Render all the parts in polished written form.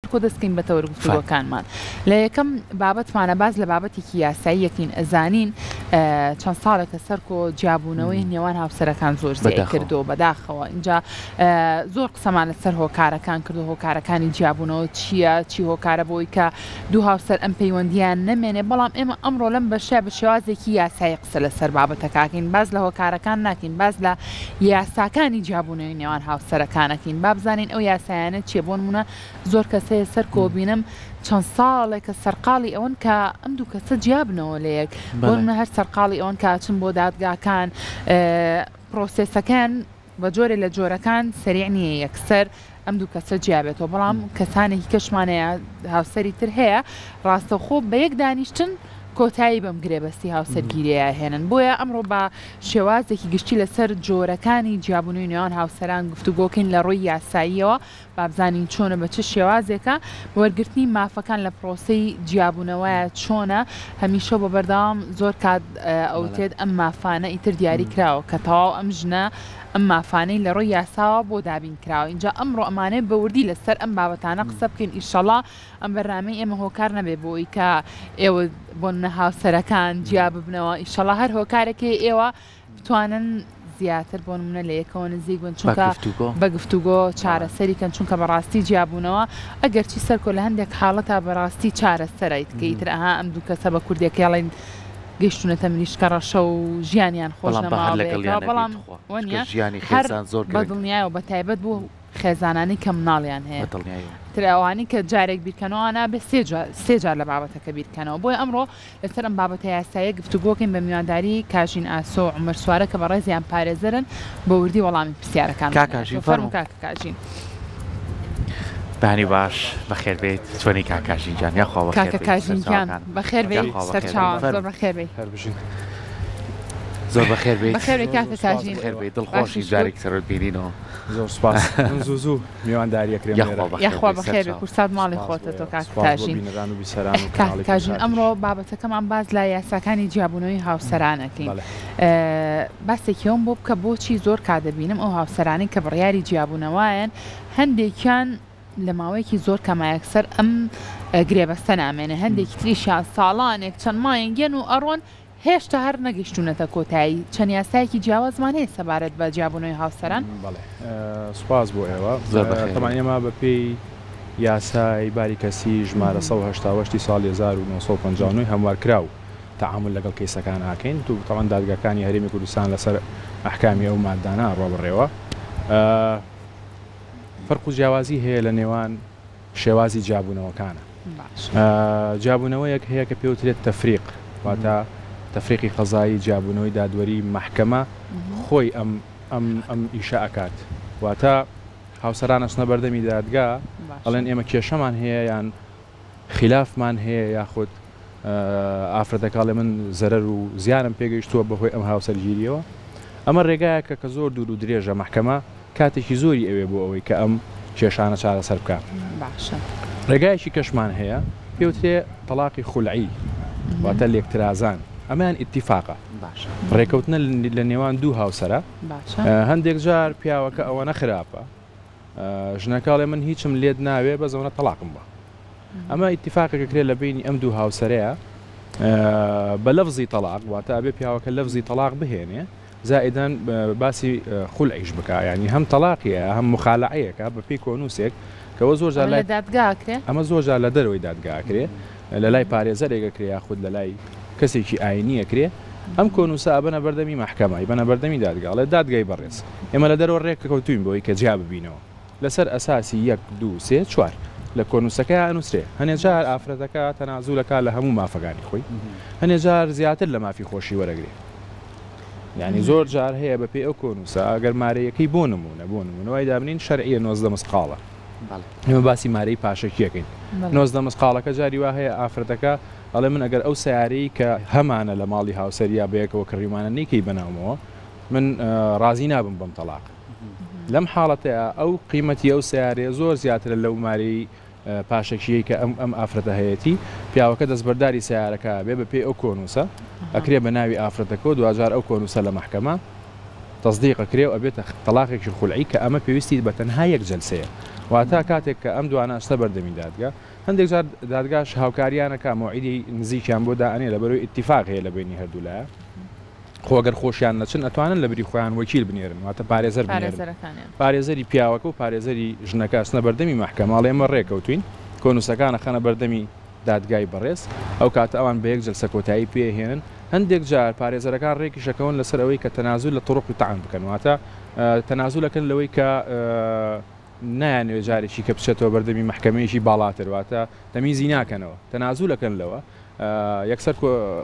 سەرکۆ دەستکەین بە تەوەر گفتوگۆکانمان. لە یەکەم بابەتمانە باس لە بابەتێکی یاسایی یەکین ئەزانین چەند ساڵێکە سەرکۆ جیابوونەوەی نێوان هاوسەرەکان زۆر زیای کردو بەداخەوە اینجا زۆر قسەمان لەسەر هۆکارەکان کردو هۆکارەکانی جیابوونەوە چییە چی هۆکارە بۆی کە دوو هاوسەر ئەم پەیوەندیان نەمێنێ بەڵام ئێمە ئەمڕۆ لەم بەشە بە شێوازێکی یاسایی قسە لەسەر بابەتەکەکەین باس لە هۆکارەکان ناکەین باس لە یاساکانی جیابوونەوەی نێوان هاوسەرەکانەکەین با بزانین ئەو یاسایانە چیە بۆ نمونە زۆر کەس هەیە سەرکۆ بینم چەند ساڵێکە سەرقاڵی ئەوەن کە ئەم دوو کەسە جیابنەوە لە یەک بۆ نمونە هەر سەرقاڵی ئەوەن کە ئەچن بۆ دادگاکان پرۆسێسەکەیان بە جۆرێ لە جۆرەکان سەریع نییە یەکسەر ئەم دوو کەسە جیابێتەوە بەڵام کەسانێکی کەشمان هەیە هاوسەری تر هەیە ڕاستەوخۆ بە یەک دانیشتن کۆتایی بەم گرێبەستی هاوسەرگیریە هێنن بۆیە ئەمڕۆ بە شێوازێکی گشتی لەسەر جۆرەکانی جیابوونەوەی نێوان هاوسەران گفتوگۆکەین لە ڕووی یاساییەوە با بزانین چۆنە بە چ شێوازێکە وەرگرتنی مافەکان لە پرۆسەی جیابوونەوەیە چۆنە هەمیشە بە بەردەوام زۆر کات ئەوتێت ئەم مافانە ئیتر دیاری کراوە کە تەواو ئەم ژنە ئەم مافانەی لە ڕووی یاساوە بۆ دابین کراوە ئینجا ئەمڕۆ ئەمانەوێت بە وردی لەسەر ئەم بابەتانە قسە بکەین ئیشەڵا ئەم بەرنامەی ئێمە هۆکار نەبێ بۆ ئەوی کە ئێوە بۆ نمونە هاوسەرەکان جیا ببنەوە ئیشەڵا هەر هۆکارێک هەیە ئێوە بتوانن زیاتر بۆ نمونە لە یەکەوە نزیک بن چونکە بە گفتوگۆ چارەسەری کەن چونکە بەڕاستی جیابوونەوە ئەگەرچی سەرکۆ لە هەندێک حاڵەتا بەڕاستی چارەسەرە کە ئیتر ئەها ئەم دوو کەسە بە کوردیەکەی ئەڵێن گەیشتونەتە مریشکە ڕەشە و ژیانیان خۆش نەماوە بەیەکەوە بەڵام وەنیە هەر بەدڵنیایەوە بەتایبەت بۆ خێزانانی کە مناڵیان هەیە تر ئەوانی کە جارێک بیرکەنەوە نابێ سێ جار لە بابەتەکە بیرکەنەوە بۆیە ئەمڕۆ لەسەر ئەم بابەتە یاساییە گفتوگۆکەین بە میوانداری کاژین ئاسۆ و عومەر سوارە کە بەڕێزیان پارێزەرن بە وردی وەڵامی پرسیارەکانمان کاک کاژین دەدەنەوە. فەرموو فەرموو. کاکە کاژین. بەیانی باش بەخێر بێیت چۆنی کاک کاژین گیان یاخوا بەخێر کاکە بێیت کاژین گیان سەرچاوەکان بەخێر بێی یاخوا بەخێر بێیت سەرچاوان زۆر فەرموو. بەخێر بێی. هەر بژین. زۆر بەخێر بێیت. بەخێر بێی زۆر کاکە زۆر سوپاس کاژین. بۆ بەخێر ئێوە. بێیت باشی دڵخۆشین شکور. جارێکی سەرت بینینەوە. زۆر سوپاس من زوو زوو میوانداری ئەکرێم یاخوا لێرە. بەخێر یاخوا بێی بەخێر بێی سەرچاو. کورسات ماڵی سوپاس بۆ خۆتە تۆ ئێوە کاکە سوپاس بۆ کاژین. بینەران و بیسەران و کاکە کەناڵی کاژین کوردهاتیش. ئەمڕۆ بابەتەکەمان باس لە یاساکانی جیابوونەوەی هاوسەران ئەکەین بەڵێ. باسێکی ئەوم بۆ بکە بۆچی زۆر کات دەبینم ئەو هاوسەرانەی کە بڕیاری جیابوونەوەیان هەندێکیان لە ماوەیەکی زۆر کەما یەکسەر ئەم گرێبەستە نامێنێ هەندێکی تریشیان ساڵانێک چەند مانگێک یەن و ئەڕۆن هێشتا هەر نەگەیشتوونەتە کۆتایی چەند یاسایەکی جیاوازمان هەیە سەبارەت بە جیابوونەوەی هاوسەران؟ بەڵێ سوپاس بۆ ئێوە. زۆر بەخێر تەبعەن بێی. ئێمە بە پێی یاسای باری کەسی ژمارە 188 ی ساڵی 1959 هەموارکراو تەعامول لەگەڵ کەیسەکان ئاکەین تو تەبعەن دادگاکانی هەرێمی کوردستان لەسەر ئەحکامی ئەو مادانە ئەڕوا بەڕێوە. فەرق و جیاوازی هەیە لە نێوان شێوازی جیابوونەوەکانە. جیابوونەوەیەک هەیە کە پێوترێت تەفریق، واتە تەفریقی قەزایی، جیابوونەوەی دادوەری، مەحکەمە خۆی ئەم ئەم ئەم ئیشە ئەکات. واتە هاوسەران ئەچنە بەردەمی دادگا ئەڵێن ئێمە کێشەمان هەیە یان خیلافمان هەیە یاخود ئافرەتەکە ئەڵێ من زەرەر و زیانم پێگەیشتووە بەهۆی ئەم هاوسەرگیریەوە. ئەمە ڕێگایەکە کە زۆر دوور و درێژە، مەحکەمە کاتێکی زۆری ئەوێ بۆ ئەوەی کە ئەم کێشانە چارەسەر بکا. باشە. ڕێگایەکی کەشمان هەیە پێوترێ تەڵاقی خولعی واتە لێکترازان، ئەمەیان ئیتیفاقە، باشە. ڕێکەوتنە لە نێوان دوو هاوسەرە، باشە. هەندێک جار پیاوەکە ئەوەنە خراپە ژنەکە ئەڵێ من هیچم لێت ناوێ بەس ئەوەنە تەڵاقم بە. ئەمە ئیتیفاقێک ئەکرێ لە بەینی ئەم دوو هاوسەرەیە بە لەفزی تەڵاق، واتە ئەبێ پیاوەکە لەفزی تەڵاق بهێنێ زائیدەن باسی خولعیش بکا، یانی هەم تەڵاقیە هەم مخالعەیەکە بە پێی کۆنووسێک کەوە زۆر جار ئەمە لای لە دادگا ئەکرێ؟ ئەمە زۆر جار لە دەرەوەی دادگا ئەکرێ، لە لای پارێزەرێک ئەکرێ یاخود لە لای کەسێکی ئاینی ئەکرێ. ئەم کۆنووسە ئەبەنە بەردەمی مەحکەمە، ئەیبەنە بەردەمی دادگا، ئەڵێ دادگای بەڕێز ئێمە لە دەرەوە ڕێک کەوتووین بەوەی کە جیا ببینەوە لەسەر ئەساسی یەک دوو سێ چوار لە کۆنووسەکەیا ئەنووسرێ. هەنێ جار ئافرەتەکە تەنازول ئەکا لە هەموو مافەکانی خۆی، هەنێ جار زیاتر لە مافی خۆشی وەرەگرێ. یانی زۆر جار هەیە بە پێی ئەو کۆنووسە ئەگەر مارەیەکەی بۆ نموونە بۆ نموونە وای دابنین شەرعیە 19 مسقاڵە ئێمە باسی مارەی پاشەکیەکەین 19 مسقاڵەکە جاری وا هەیە ئافرەتەکە ئەڵێ من ئەگەر ئەو سیارەی کە هەمانە لە ماڵی هاوسەریا بەیەکەوە کڕیمانە نیکەی بەناومەوە من ڕازی نابم بەم تەلاق لەم حاڵەتەیە ئەو قیمەتی ئەو سیارەیە زۆر زیاترە لەو مارەی پاشەکییەی کە ئەم ئەم ئافرەتە هەیەتی، پیاوەکە دەستبەرداری سەیارەکە ئەبێ بە پێی ئەو کۆنووسە، ئەکرێ بە ناوی ئافرەتەکەوە، دواجار ئەو کۆنووسە لە مەحکەمە تەسدیق ئەکرێ و ئەبێتە تەڵاقێکی خولعی کە ئەمە پێویستی بە تەنها یەک جەلسەیە. واتە کاتێک کە ئەم دوانە ئەچنە بەردەمی دادگا، هەندێک جار دادگاش هاوکاریان ئەکا مەوعیدی نزیکیان بۆ دائەنێ لەبەرئەوەی ئیتیفاق هەیە لە بەینی هەردوولایە. خۆ گەر خۆشیان نەچن ئەتوانن لە بری خۆیان وەکیل بنێرن واتە پارێزەر بنێرن. پارێزەرەکانیان. پارێزەری پیاوەکە و پارێزەری ژنەکە ئەچنە بەردەمی مەحکەمە ئەڵێ ئێمە ڕێکەوتوین، کۆنووسەکان ئەخەنە بەردەمی دادگای بەڕێز، ئەو کاتە ئەوان بە یەک جەلسە کۆتایی پێ ئەهێنن، هەندێک جار پارێزەرەکان ڕێکیش ئەکەون لەسەر ئەوەی کە تەنازول لە طرق طعن بکەن واتە تەنازول ئەکەن لەوەی کە نایانەوێت جارێکی کە بچێتەوە بەردەمی مەحکەمەیەکی باڵاتر واتە تەمیزی ناکەنەوە تەنازول ئەکەن لەوە یەکسەر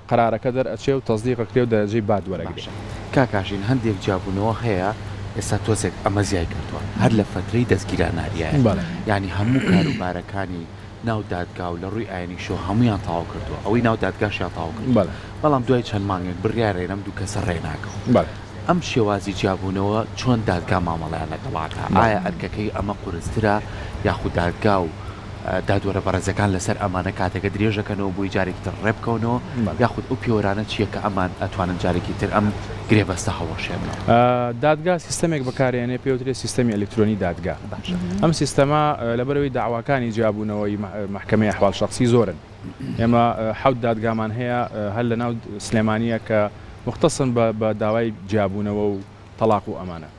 قەرارەکە دەرئەچێ و تەسدیق ئەکرێ و دەرەجەی باد وەرەگرێ. باشە کاک ئاژین هەندێک جیابوونەوە هەیە ئێستا تۆزێک ئەمە زیای کردووە هەر لە فەترەی دەستگیراناریایە یانی هەموو کاروبارەکانی ناو دادگا و لە ڕووی ئاینیشەوە هەموویان تەواو کردووە ئەوەی ناو دادگاشیان تەواو کردووە بەڵام دوای چەند مانگێک بڕیارێن ئەم دوو کەسە ڕێ ناکەون ئەم شێوازی جیابوونەوە چۆن دادگا مامەڵەیان لەگەڵ ئەکا ئایا ئەرکەکەی ئەمە قورسترە یاخود دادگا و دادوەرە بەڕێزەکان لەسەر ئەمانە کاتەکە درێژەکەنەوە بۆی جارێکی تر ڕێبکەونەوە یاخود ئەو پێوەرانە چییە کە ئەمان ئەتوانن جارێکی تر ئەم گرێبەستە هەڵوەشێننەوە؟ دادگا سیستەمێک بەکارئێنێ پێوترێ سیستەمی ئەلکترۆنی دادگا. ئەم سیستەمە لەبەرئەوەی دەعواکانی جیابوونەوەی مەحکەمەی ئەحوال شەخسی زۆرن ئێمە حەوت دادگامان هەیە هەر لەناو سلێمانییە کە موختەسن بە داوای جیابوونەوە و تەڵاق و ئەمانە.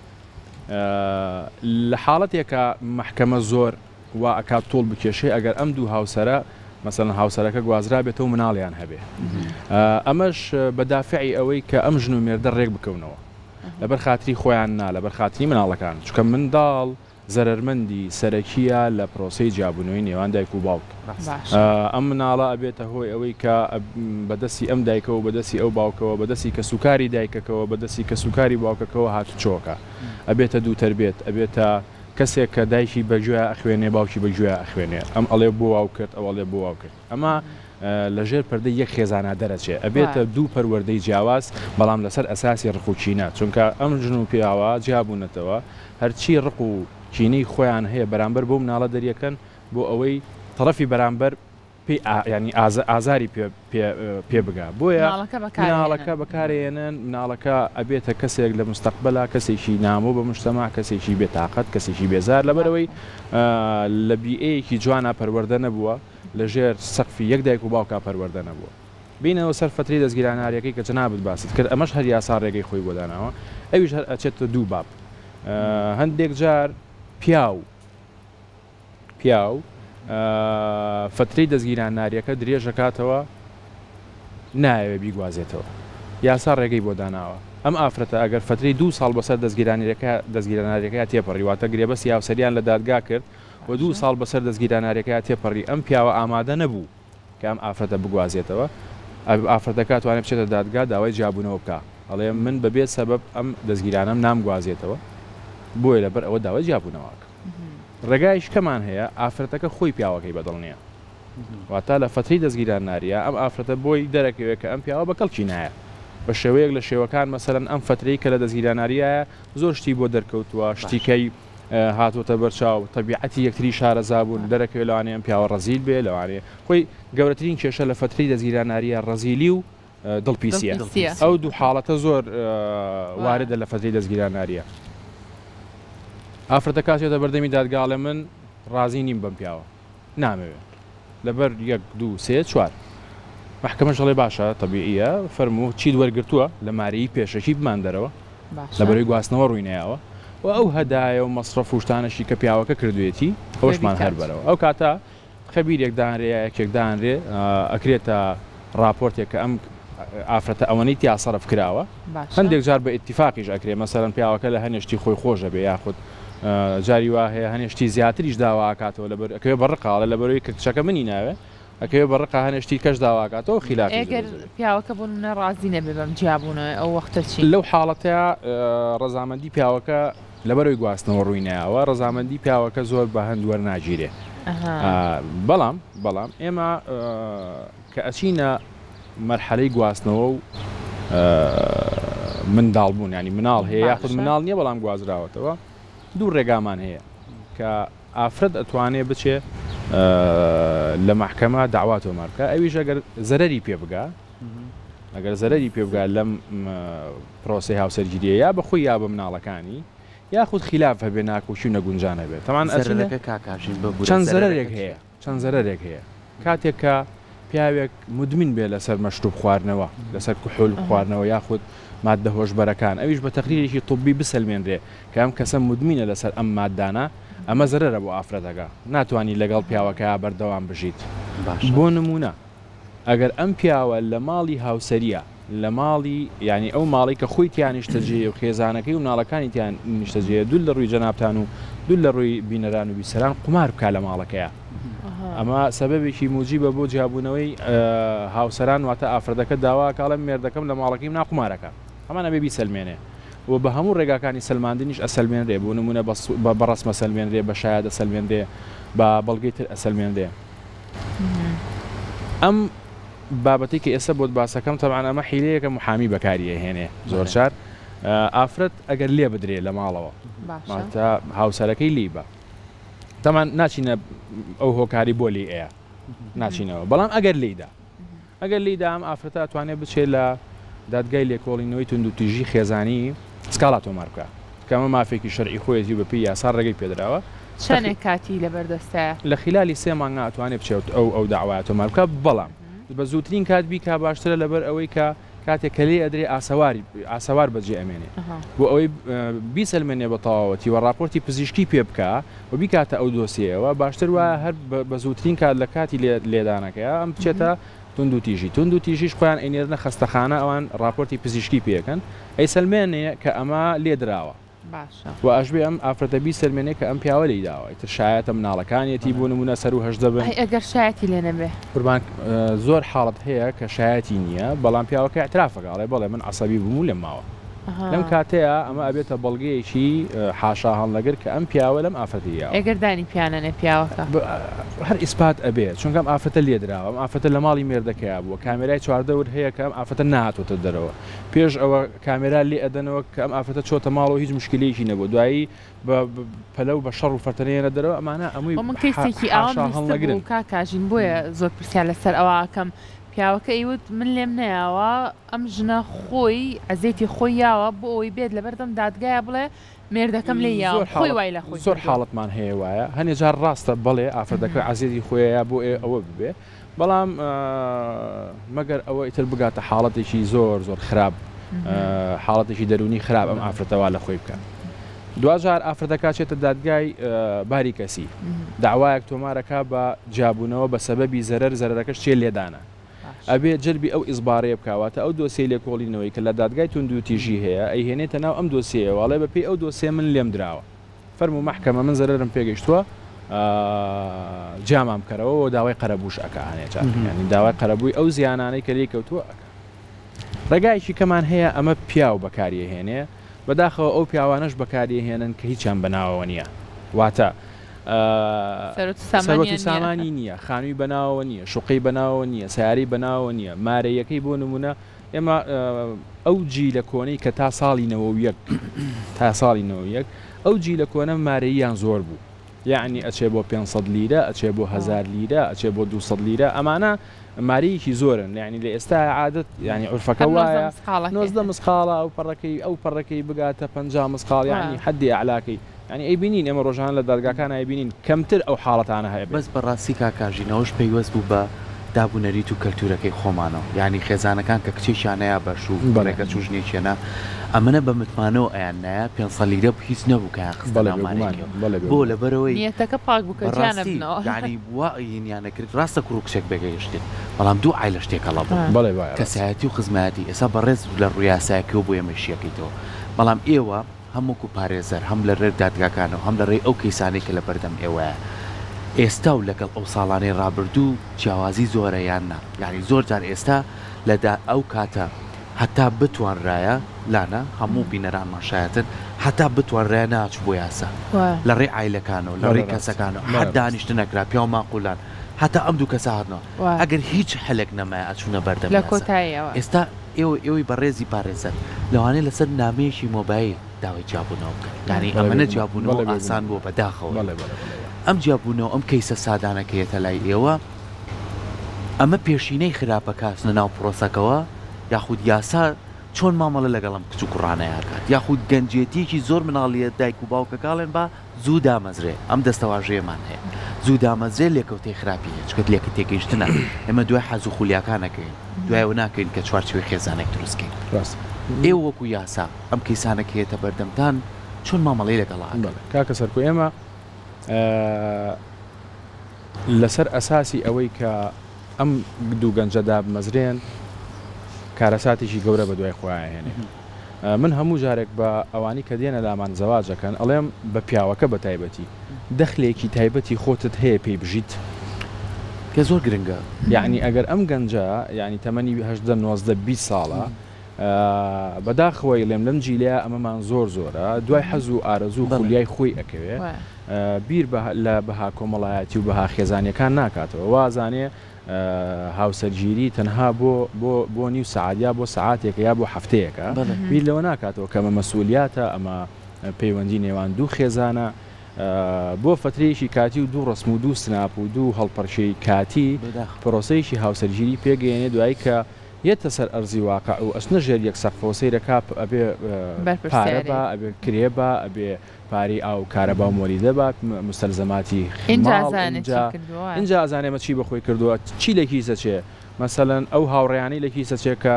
لە حاڵەتێکا مەحکەمە زۆر وا ئەکات توڵ بکێشێ ئەگەر ئەم دوو هاوسەرە مەسەلەن هاوسەرەکە گوازرابێتەوە مناڵیان هەبێ ئەمەش بە دافعی ئەوەی کە ئەم ژن و مێردە ڕێک بکەونەوە لەبەر خاتری خۆیان نا لەبەر خاتری مناڵەکان چونکە منداڵ زەرەرمەندی سەرەکیە لە پرۆسەی جیابوونەوەی نێوان دایک و باوک ئەم مناڵە ئەبێتە هۆی ئەوەی کە بەدەستی ئەم دایکەوە بەدەستی ئەو باوکەوە بەدەستی کەسوکاری دایکەکەوە بەدەستی کەسوکاری باوکەکەوە هاتوچۆکە ئەبێتە دووتەربێت ئەبێتە کەسێک کە دایکی بە گوێیا ئەخوێنێ باوکی بە گوێیا ئەخوێنێ ئەم ئەڵێ بۆ واو کرد ئەو ئەڵێ بۆ واو کرد ئەمە لە ژێر پەردەی یەک خێزانا دەرەچێ ئەبێتە دوو پەروەردەی جیاواز بەڵام لەسەر ئەساسی ڕق و کینە چونکە ئەم ژن و پیاوە جیا بوونەتەوە هەرچی ڕق و کینەی خۆیان هەیە بەرامبەر بەو مناڵە دەریەکەن بۆ ئەوەی تەڕەفی بەرامبەر پێی یانی ئازاری پێ پێ پێ بگا بۆیە مناڵەکە بەکارێنن مناڵەکە ئەبێتە کەسێک لە مستەقبەلا کەسێکی نامۆ بە مجتەمع کەسێکی بێتاقەت کەسێکی بێزار لەبەرەوەی لە بیئەیەکی جوانا پەروەردە نەبووە لە ژێر سەقفی یەک دایک و باوکا پەروەردە نەبووە بینەوە سەر فەترەی دەستگیراناریەکەی کە جەنابت باست کرد ئەمەش هەر یاسا ڕێگەی خۆی بۆ داناوە ئەویش هەر ئەچێتە دوو باب هەندێک جار پیاو پیاو فەترەی دەستگیراناریەکە درێژەکاتەوە نایەوێ بیگوازێتەوە یاسا ڕێگەی بۆ داناوە ئەم ئافرەتە ئەگەر فەترەی دوو ساڵ بەسەر دەستگیرانیەکە دەستگیراناریەکەیا تێپەڕی واتە گرێبەستی هاوسەریان لە دادگا کرد و دوو ساڵ بەسەر دەستگیراناریەکەیا تێپەڕی ئەم پیاوە ئامادە نەبوو کە ئەم ئافرەتە بگوازێتەوە ئافرەتەکە ئەتوانێ بچێتە دادگا داوای جیابوونەوە بکا ئەڵێ من بەبێ سەبەب ئەم دەستگیرانەم نامگوازێتەوە بۆیە لەبەر ئەوە داوای جیابوونەوە ئەکەم. ڕێگایش کەمان هەیە ئافرەتەکە خۆی پیاوەکەی بەدڵ نیە واتا لە فەترەی دەستگیران ناریا ئەم ئافرەتە بۆی دەرەکەوێ کە ئەم پیاوە بە کەڵکی نایە بە شێوەیەک لە شێوەکان مەسەلەن ئەم فەترەی کە لە دەستگیران ناریایە زۆر شتی بۆ دەرکەوتووە شتیکەی هاتووەتە بەرچاو تەبیعەتی یەکتری شارەزا بوون دەرەکەوێ لەوانەیە ئەم پیاوە ڕەزیل بێ لەوانەیە خۆی گەورەترین کێشە لە فەترەی دەستگیران ناریا ڕەزیلی و دڵپیسیە ئەو دوو حاڵەتە زۆر واردە لە فەترەی دەستگیران ناریە ئافرەتەکە ئەچێتە بەردەمی دادگا ئەڵێ من ڕازی نیم بەم پیاوە نامەوێ لەبەر یەک دوو سێ چوار مەحکەمەش ئەڵێ باشە تەبیعیە فەرموو چیت وەرگرتووە لە مارەیی پێشەکی بمان دەرەوە لەبەرەی گواستنەوە ڕووی نەیاوە و ئەو هەدایە و مەسرەف و شتانەشی کە پیاوەکە کردوێتی ئەوەشمان هەر بەرەوە ئەو کاتە خەبیرێک دانرێ یا یەکێک دانرێ ئەکرێتە ڕاپۆرتێک کە ئەم ئافرەتە ئەوەنەی تیا سەرف کراوە هەندێک جار بە ئیتیفاقیش ئەکرێ مەسەلەن پیاوەکە لە هەنێ شتی خۆی خۆش ئەبێ یاخود جاری وا هەیە هەنێ شتی زیاتریش داوا ئەکاتەوە لەبەر ئەکەوێ بە ڕقا ئەڵێ لەبەرەوەی کە کچەکە منی ناوێ ئەکەوێ بە ڕقا هەنێ شتی کەش داوا ئەکاتەوە خیلافیش ئەگەر دروست دەبێ. پیاوەکە بۆ نمونە ڕازی نەبێ بەم جیابوونەوەی ئەو وەختە چی؟ لەو حاڵەتەیا ڕەزامەندی پیاوەکە لەبەرەوەی گواستنەوە ڕووی نایەوە ڕەزامەندی پیاوەکە زۆر بە هەند وەرناگیرێ بەڵام بەڵام ئێمە کە ئەچینە مەرحەلەی گواستنەوە و منداڵ بوون ینی مناڵ هەیە یاخود مناڵ نییە بەڵام گوازراوەتەوە دوو ڕێگامان هەیە کە ئافرەت ئەتوانێ بچێ لە مەحکەمە داوا تۆمار بکە ئەویش ئەگەر زەرەری پێ بگا ئەگەر زەرەری پێ بگا لەم پرۆسەی هاوسەرگیریە یا بە خۆی یا بە مناڵەکانی. یاخود خیلاف هەبێ ناکۆکی و نەگونجان هەبێ تەبعەن ئەچینە زەرەرەکە کاک هاشم ببورە چەند زەرەرەکە زەرەرێک هەیە چیە؟ چەند زەرەرێک هەیە کاتێک کە پیاوێک مدمن بێ لەسەر مەشروب خواردنەوە لەسەر کحول خواردنەوە یاخود ماددە هۆشبەرەکان ئەویش بە تەقریرێکی طبی بسەلمێنرێ کە ئەم کەسە مدمینە لەسەر ئەم ماددانە ئەمە زەرەرە بۆ ئافرەتەکە ناتوانی لەگەڵ پیاوەکەیا بەردەوام بژیت باشە. بۆ نمونە ئەگەر ئەم پیاوە لە ماڵی هاوسەریە لە ماڵی یانی ئەو ماڵەی کە خۆی تیا نیشتەجێیە و خێزانەکەی و مناڵەکانی تیا نیشتەجێیە دوور لە ڕووی جەنابتان و دوور لە ڕووی بینەران و بیسەران قومار بکا لە ماڵەکەیا ئەمە سەبەبێکی موجیبە بۆ جیابوونەوەی هاوسەران واتە ئافرەتەکە داوا ئەکا ئەڵێ مێردەکەم لە ماڵەکەی منا قومارەکا هەمان ئەبێ بیسەلمێنێ و بە هەموو ڕێگاکانی سەلماندنیش ئەسەلمێنرێ بۆ نموونە بە ڕەسم ئەسەلمێنرێ بە شایەد ئەسەلمێنرێ بە بەڵگەی تر ئەسەلمێنرێ ئەم بابەتەی کە ئێستا بۆت باسەکەم تەبعەن ئەمە حیلەیەکە محامی بەکاری ئەهێنێ زۆر جار ئافرەت ئەگەر لێ بدرێ لە ماڵەوە ماتە هاوسەرەکەی لی بە تەمان ناچینە ئەو هۆکاری بۆ لی ئەیە ناچینەوە بەڵام ئەگەر لیدا ئەگەر لیدا ئەم ئافرەتە توانێت بچێت لە دادگای لێکۆڵینەوەی توندوتیژی خێزانی سکاڵا تۆمار بکە کە ئەمە مافێکی شەرعی خۆیەتی و بەپێی یاسا ڕێگەی پێدراوە. چەنێک کاتی لەبەردەستایە؟ لە خیلالی سێ مانگا ئەتوانێ بچێت ئەو ئەو دەعوایە تۆمار بکا بەڵام بە زووترین کات بیکا باشترە لەبەر ئەوەی کە کاتێک کە لێی ئەدرێ ئاسەواری ئاسەوار بەجێ ئەمێنێ بۆ ئەوەی بیسەلمێنێ بە تەواوەتی و ڕاپۆرتی پزیشکی پێ بکا و بیکاتە ئەو دۆسیەیەوە باشتر وایە هەر بە زووترین کات لە کاتی لێدانەکەیا ئەم بچێتە توندوتیژی توندوتیژیش خۆیان ئەینێرنە خەستەخانە ئەوان ڕاپۆرتی پزیشکی پێ ئەکەن ئەیسەلمێنێ کە ئەمە لێدراوە. باشە. وە ئەشبێ ئەم ئافرەتە بیسەلمێنێ کە ئەم پیاوە لێی داوە ئیتر شایەتە مناڵەکانیەتی بۆ نمونە سەرو 18 بن. ئەی ئەگەر شایەتی لێ نەبێ؟ قوربان زۆر حاڵەت هەیە کە شایەتی نیە بەڵام پیاوەکە ئیعتراف ئەکا ئەڵێ بەڵێ من عەسەبی بووم و لێم ماوە لەم کاتەیا ئەمە ئەبێتە بەڵگەیەکی حاشا هەڵنەگر کە ئەم پیاوە لەم ئافرەتەی یاوە. ئەگەر دانی پیا نەنێ پیاوەکە؟ هەر ئیسپات ئەبێ چونکە ئەم ئافرەتە لێدراوە ئەم ئافرەتە لە ماڵی مێردەکەیا بووە کامێرای چواردەور هەیە کە ئەم ئافرەتە نەهاتۆتە دەرەوە پێش ئەوە کامێرا لێ ئەدەنەوە کە ئەم ئافرەتە چۆتە ماڵەوە هیچ موشکیلەیەکی نەبووە دوایی بە پەلە و بە شەڕ و فەرتەنە یەنە دەرەوە ئەمانە ئەمووی خۆ من کەیسێکی ئاوام حاشا هەڵنەگرن. بیستبوو کاک کاژین بۆیە زۆر پرسیار لەسەر ئەوە ئەکەم پیاوەکە ئەیوت من لێم نەیاوە ئەم ژنە خۆی عەزێتی خۆی یاوە بۆ ئەوەی بێت لەبەردەم دادگایا بڵێ مێردەکەم لێی یاوم زۆر خۆی حاڵەت وای لە خۆی زۆر کردووە. حاڵەتمان هەیە وایە هەنێ جار ڕاستە بەڵێ ئافرەتەکە عەزێتی خۆیە بۆ ئەوە ببێ بەڵام مەگەر ئەوە ئیتر بگاتە حاڵەتێکی زۆر زۆر خراپ حاڵەتێکی دەروونی خراپ ئەم ئافرەتە وا لە خۆی بکات دواجار ئافرەتەکە چێتە دادگای باری کەسی داوایەک تۆمارەکە بە جیابوونەوە بە سەبەبی زەرەر زەرەرەکەش چیە لێدانە ئەبێ جەلبی ئەو ئیزبارەیە بکا واتە ئەو دۆسیەی لێکۆڵینەوەی کە لە دادگای توندوتیژی هەیە ئەیهێنێتە ناو ئەم دۆسیەیەوە ئەڵێ بەپێی ئەو دۆسیە من لێم دراوە فەرموو مەحکەمە من زەرەرم پێگەیشتووە جیامان بکەرەوە و داوای قەرەبووش ئەکا هەنێ جار یانی داوای قەرەبووی ئەو زیانانەی کە لێی کەوتووە ئەکا ڕێگایەکی کەمان هەیە ئەمە پیاو بەکاری ئەهێنێ بەداخەوە ئەو پیاوانەش بەکاری ئەهێنن کە هیچیان بەناوەوە نییە واتە سەروەت و سامانی نییە خانووی بەناوەوە نییە شوقەی بەناوەوە نییە سیارەی بەناوەوە نییە مارەیەکەی بۆ نمونە ئێمە ئەو جیلە کۆنەی کە تا ساڵی 91 تا ساڵی 91 ئەو جیلە کۆنە مارەییان زۆر بوو یەعنی ئەچێ بۆ 500 لیرە ئەچێ بۆ 1000 لیرە ئەچێ بۆ 200 لیرە ئەمانە مارەیەکی زۆرن یعنی لە ئێستا عادەت یعنی عورفەکە وایە 19 مسقاڵە ئەو پەڕەکەی ئەو پەڕەکەی بگاتە 50 مسقاڵ یعنی حەدی ئەعلاکەی یانی ئەیبینین ئێمە ڕۆژانە لە دادگاکان ئەیبینین کەمتر ئەو حاڵەتانە هەبێت. بەس بەڕاستی کاک کاژین ئەوەش پەیوەست بوو بە داب و نەریت و کەلتورەکەی خۆمانەوە یانی خێزانەکان کە کچێکیان نەیا بە شوو کوڕێک ئەچوو ژنێکیان نا ئەمەنە بە متمانەوە ئەیان نایە 500 لیرە هیچ نەبوو کە یان خستە ناو مارێکیەوە بۆ لەبەرئەوەی نیەتەکە پاک بوو کە جیا بەڕاستی نەبنەوە. یانی وا یینیان ئەکرد ڕاستە کوڕ و کچێک بێگەیشتن بەڵام دوو عایلەش تێکەڵە بوون کەسایەتی و خزمایەتی ئێستا بەڕێز لە ڕووی یاسایەکەوە بۆ ئێمە شیەکەیتەوە بەڵام ئێوە هەم وەکو پارێزەر هەم لە رێ دادگاکانەوە هەم لە رێی ئەو کەیسانەی کە لە بەردەم ئێوەیە ئێستا و لەگەڵ ئەو ساڵانەی رابردوو جیاوازی زۆرە یان نا؟ یانی زۆر جار ئێستا لە دا ئەو کاتە هەتا بتوانرایە لانا هەموو بینەرانمان شایەتن هەتا بتوانرایە ناچوو بۆ یاسا لە رێی عایلەکانەوە لە رێی کەسەکانەوە هەر دانیشتن ئەکرا پیاو ماقولان هەتا ئەم دوو کەسە هاتنەوە ئەگەر هیچ حەلێک نەمایە ئەچوونە بەردەم یاسا ئێستا ئێوە ئێوەی بەڕێزی پارێزەر لەوانەیە لەسەر نامەیەکی مۆبایل داوای جیابوونەوە بکەن یانی ئەمە نە جیابوونەوە ئاسان بووە بەداخەوە ئەم جیابوونەوە ئەم کەیسە سادانە کە یەتە لای ئێوە ئەمە پێشینەی خراپە کە ئەچنە ناو پرۆسەکەوە یاخود یاسا چۆن مامەڵە لەگەڵ ئەم کچ و کوڕانەیا ئەکات یاخود گەنجێتیەکی زۆر مناڵیە دایک و باوکەکە ئەڵێن با زوو دامەزرێ ئەم دەستەواژەیەمان هەیە زوو دامەزرێ لێکەوتەی خراپی هەیە چونکە لێکە تێگەیشتنە ئێمە دوای حەز و خولیاکان ئەکەوین دوای ئەوە ناکەوین کە چوارچێوەی خێزانێک دروست کەین ڕاستە. ئێوە وەکو یاسا ئەم کەیسانە کە یەتە بەردەمتان چۆن مامەڵەی لەگەڵا ئەکەن؟ بەڵێ کاکە سەرکۆ ئێمە لەسەر ئەساسی ئەوەی کە ئەم دوو گەنجە دابمەزرێن کارەساتێکی گەورە بەدوای خۆیان ئەهێنێ. من هەموو جارێک بە ئەوانی کە دێنە لامان زەواج ئەکەن ئەڵێم بە پیاوەکە بە تایبەتی دەخلێکی تایبەتی خۆتت هەیە پێی بژیت؟ کە زۆر گرنگە. یەعنی ئەگەر ئەم گەنجە یەعنی تەمەنی 18 19 20 ساڵە بەداخەوە ئەیڵێم لەم جیلەیا ئەمەمان زۆر زۆرە دوای حەز و ئارەزوو و خولیای خۆی ئەکەوێ بیر لە بەها کۆمەڵایەتی و بەها خێزانیەکان ناکاتەوە وازانێ هاوسەرگیری تەنها بۆ بۆ بۆ نیو سەعات یا بۆ سەعاتێکە یا بۆ هەفتەیەکە بیر لەوە ناکاتەوە کە ئەمە مەسئولیاتە ئەمە پەیوەندی نێوان دوو خێزانە بۆ فترەیەکی کاتی و دوو ڕسم و دوو سناپ و دوو هەڵپەرکێی کاتی پرۆسەیەکی هاوسەرگیری پێگەیەنێ دوایی کە یەتە سەر ئەرزی واقع و ئەچنە ژێر یەک سەقفەوە سەیرەکا ئەبێ پارە با ئەبێ کرێ با ئەبێ پارەی ئاو و کارەبا و مۆلیدە با موستەلزەماتی ماڵ ئینجا ئینجا ئەزانێ ئەمە چی بە خۆی کردووە چی لە کیس ئەچێ مەسەلەن ئەو هاوڕێیانەی لە کیس ئەچێ کە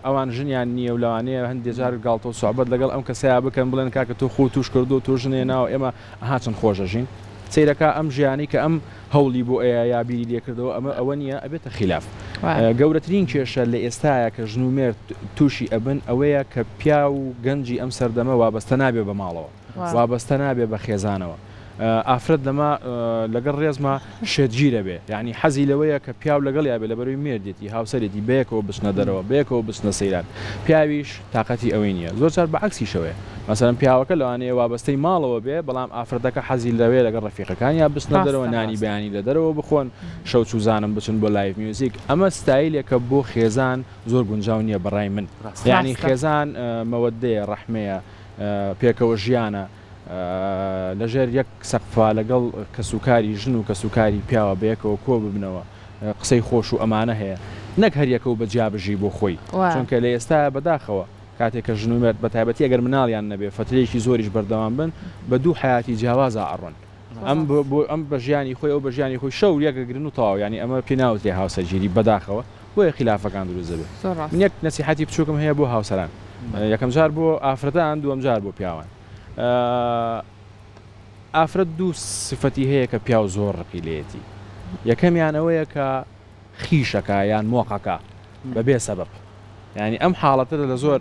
ئەوان ژنیان نییە و لەوانەیە هەندێ جار گاڵتە و سوعبەت لەگەڵ ئەم کەسەیا بکەن بڵێن کاکە تۆ خۆت تووش کردووە تۆ ژن هێناوە ئێمە ئەها چەند خۆش ئەژین سەیرەکا ئەم ژیانەی کە ئەم هەوڵی بۆ ئەیا یا بیری لێ کردەوە ئەمە ئەوە نییە ئەبێتە خیلاف. گەورەترین کێشە لە ئێستایا کە ژن و مێرد تووشی ئەبن ئەوەیە کە پیاو و گەنجی ئەم سەردەمە وابەستە نابێ بە ماڵەوە وابەستە نابێ بە خێزانەوە ئافرەت لەمە لەگەڵ ڕێزما شێتگیرە بێ یعنی حەزی لەوەیە کە پیاو لەگەڵیا بێ لەبەرەوەی مێردێتی هاوسەرێتی بەیەکەوە بچنە دەرەوە بەیەکەوە بچنە سەیران پیاویش تاقەتی ئەوەی نییە زۆر جار بە عەکسیشەوەیە مەسەلەن پیاوەکە لەوانەیە وابەستەی ماڵەوە بێ بەڵام ئافرەتەکە حەزی لەوەیە لەگەڵ ڕەفیقەکانیا بچنە دەرەوە نانی بەیانی لە دەرەوە بخۆن شەو چوزانم بچن بۆ live music ئەمە ستایلێکە بۆ خێزان زۆر گونجاو نییە بەڕای من یانی خێزان مەوەدەیە ڕەحمەیە پێکەوە ژیانە لەژێر یەک سەقفا لەگەڵ کەسوکاری ژن و کەسوکاری پیاوە بەیەکەوە کۆ ببنەوە قسەی خۆش و ئەمانە هەیە نەک هەر یەکە و بە جیا بژی بۆ خۆی چونکە لە ئێستایا بەداخەوە کاتێک کە ژن و مێرد بە تایبەتی ئەگەر مناڵیان نەبێ فەترەیەکی زۆریش بەردەوام بن بە دوو حەیاتی جیاوازا ئەڕۆن ئەم بۆ ئەم بە ژیانی خۆی ئەو بە ژیانی خۆی شەو یەک ئەگرن و تەواو یانی ئەمە پێی ناوترێ هاوسەرگیری بەداخەوە بۆیە خیلافەکان دروست دەبێ من یەک نەسیحەتی بچووکم هەیە بۆ هاوسەران یەکەم جار بۆ ئافرەتان دووەم جار بۆ پیاوان ئافرەت دوو سفەتی هەیە کە پیاو زۆر ڕقی لێیەتی یەکەمیان ئەوەیە کە خیشەکە یان مۆقەکە بەبێ سەبەب یانی ئەم حاڵەتە لە زۆر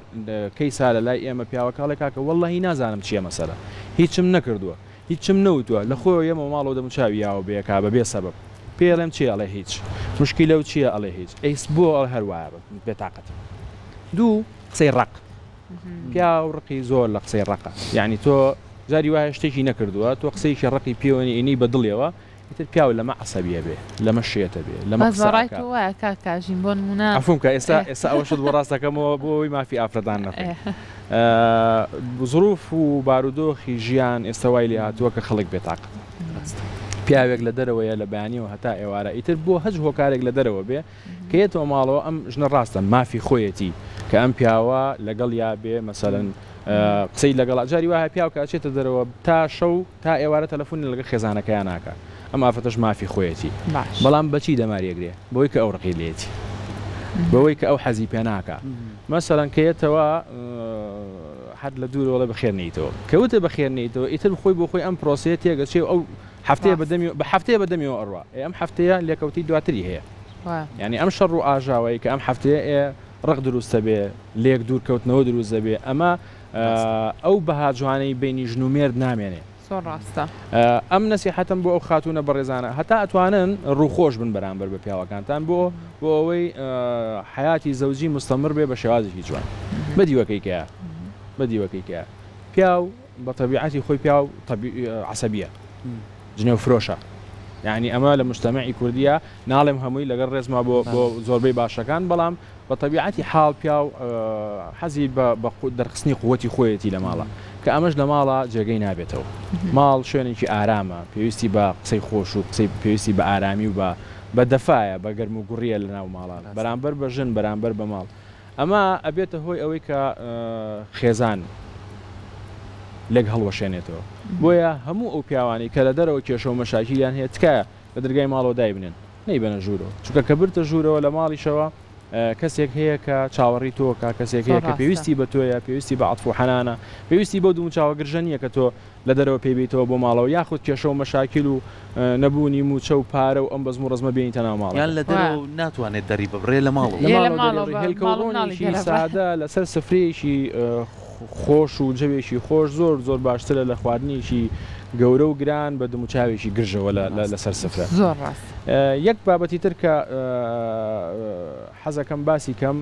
کەیسا لە لای ئێمە پیاوەکە ئەڵێ کاکە وەڵڵەهی نازانم چییە مەسەلە هیچم نەکردووە هیچم نەوتووە لە خۆیەوە یەمەوە ماڵەوە دەموچاوی یاوە بەیەکا بەبێ سەبەب پێی ئەڵێم چییە ئەڵێ هیچ مشکیلە و چییە ئەڵێ هیچ ئەی بۆ ئەڵێ هەر وایە بێتاقەتم دوو قسەی ڕەق پیاو ڕقی زۆر لە قسەی ڕەقە یانی تۆ جاری وایە شتێکی نەکردووە تۆ قسەیەکی ڕەقی پێوە نی بە دڵیەوە ئیتر پیاو لەمە عەسەبیە بێ لەمە شێتە بێ لەمە بەس قسە بەڕای ئەکا. تۆ وایە کاک کاژین بۆ نموونە عەفوم کە ئێستا ئێ. ئێستا ئەوە شت بۆ ڕاست دەکەمەوە بۆ ئەوەی مافی ئافرەتان نەخۆین. ئێ. زروف و بارودۆخی ژیان ئێستا وای لێ هاتووە کە خەڵک بێتاقەتە. ڕاستە. پیاوێک لە دەرەوەیە لە بەیانیەوە هەتا ئێوارە ئیتر بۆ هەچ هۆکارێک لە دەرەوە بێ کە یەتەوە ماڵەوە ئەم ژنە ڕاستە مافی خۆیەتی کە ئەم پیاوە لەگەڵیا بێ مەسەلەن قسەی لەگەڵا جاری وایە پیاو کە ئەچێتە دەرەوە تا شەو تا ئێوارە تەلەفۆنی لەگەڵ خێزانەکەیا ناکا ئەم ئافرەتەش مافی خۆیەتی بەڵام بەچی دەماری ئەگرێ بەوەی کە ئەو ڕقی لێیەتی بەوەی کە ئەو حەزی پێ ناکا مەسەلەن کە یەتەوە هەر لە دوورەوە ئەڵێ بەخێر نەیتەوە کە وتە بەخێر نەیتەوە ئیتر خۆی بۆ خۆی ئەم پرۆسەیە تێگەچێ و ئەو هەفتەیە بە دەمی بە هەفتەیە بە دەمیەوە ئەڕوا ئێ ئەم هەفتەیە لێکەوتەی دواتری هەیە یانی ئەم شەڕ و ئاژاوەی کە ئەم هەفتەیە ئێ ڕق دروست دەبێ لێک دوور کەوتنەوە دروست دەبێ ئەمە ئەو بەها جوانەی بەینی ژن و مێرد نامێنێ. زۆر ڕاستە. ئەم نەسیحەتەم بۆ ئەو خاتوونە بەڕێزانە هەتا ئەتوانن ڕووخۆش بن بەرامبەر بە پیاوەکانتان بۆ بۆ ئەوەی حەیاتی زەوجی مستەمر بێ بە شێوازێکی جوان بە دیوەکەی کەیە بە دیوەکەی کەیە پیاو بە تەبیعەتی خۆی پیاو عەسەبیە جنێو فرۆشە یعنی ئەمە لە مجتەمەعی کوردیە ناڵێم هەمووی لەگەڵ ڕێزما بۆ بۆ زۆربەی باشەکان بەڵام بە تەبیعەتی حاڵ پیاو حەزی بە بە دەرخستنی قوتی خۆیەتی لە ماڵە کە ئەمەش لە ماڵە جێگەی نابێتەوە ماڵ شوێنێکی ئارامە پێویستی بە قسەی خۆش و قسەی پێویستی بە ئارامی و بە بە دەفایە بە گەرم و گوڕیە لە ناو ماڵان بەرامبەر بە ژن بەرامبەر بە ماڵ. ئەمە ئەبێتە هۆی ئەوەی کە خێزان لێک هەڵوەشێنێتەوە. بۆیە هەموو ئەو پیاوانەی کە لە دەرەوە کێشە و مەشاکیلیان هەیە تکایە لە دەرگای ماڵەوە دایبنێن نەیبەنە ژوورەوە چونکە کە بردتە ژوورەوە لە ماڵیشەوە کەسێک هەیە کە چاوەڕی تۆکە کەسێک هەیە کە پێویستی بە تۆیە پێویستی بە عەتف و حەنانە پێویستی بەو دموچاوە گرژە نییە کە تۆ لە دەرەوە پێی بێیتەوە بۆ ماڵەوە یاخود کێشە و مەشاکیل و نەبوونی مووچە و پارە و ئەم بەزم و ڕەزمە بێنیتە ناو ماڵەکە. یان لە دەرەوە و ناتوانێت دەری ببڕێ لە ماڵەوە. لە ماڵەوە دەری بڕێ. هێلکە و ڕۆنێکی سادە لەسەر سفرەیەکی خۆش و جەوێکی خۆش زۆر زۆر باشترە لە خواردنێکی گەورە و گران بە دموچاوێکی گرژەوە لەسەر سفرە. زۆر ڕاست. یەک بابەتی تر کە حەزەکەم باسی کەم،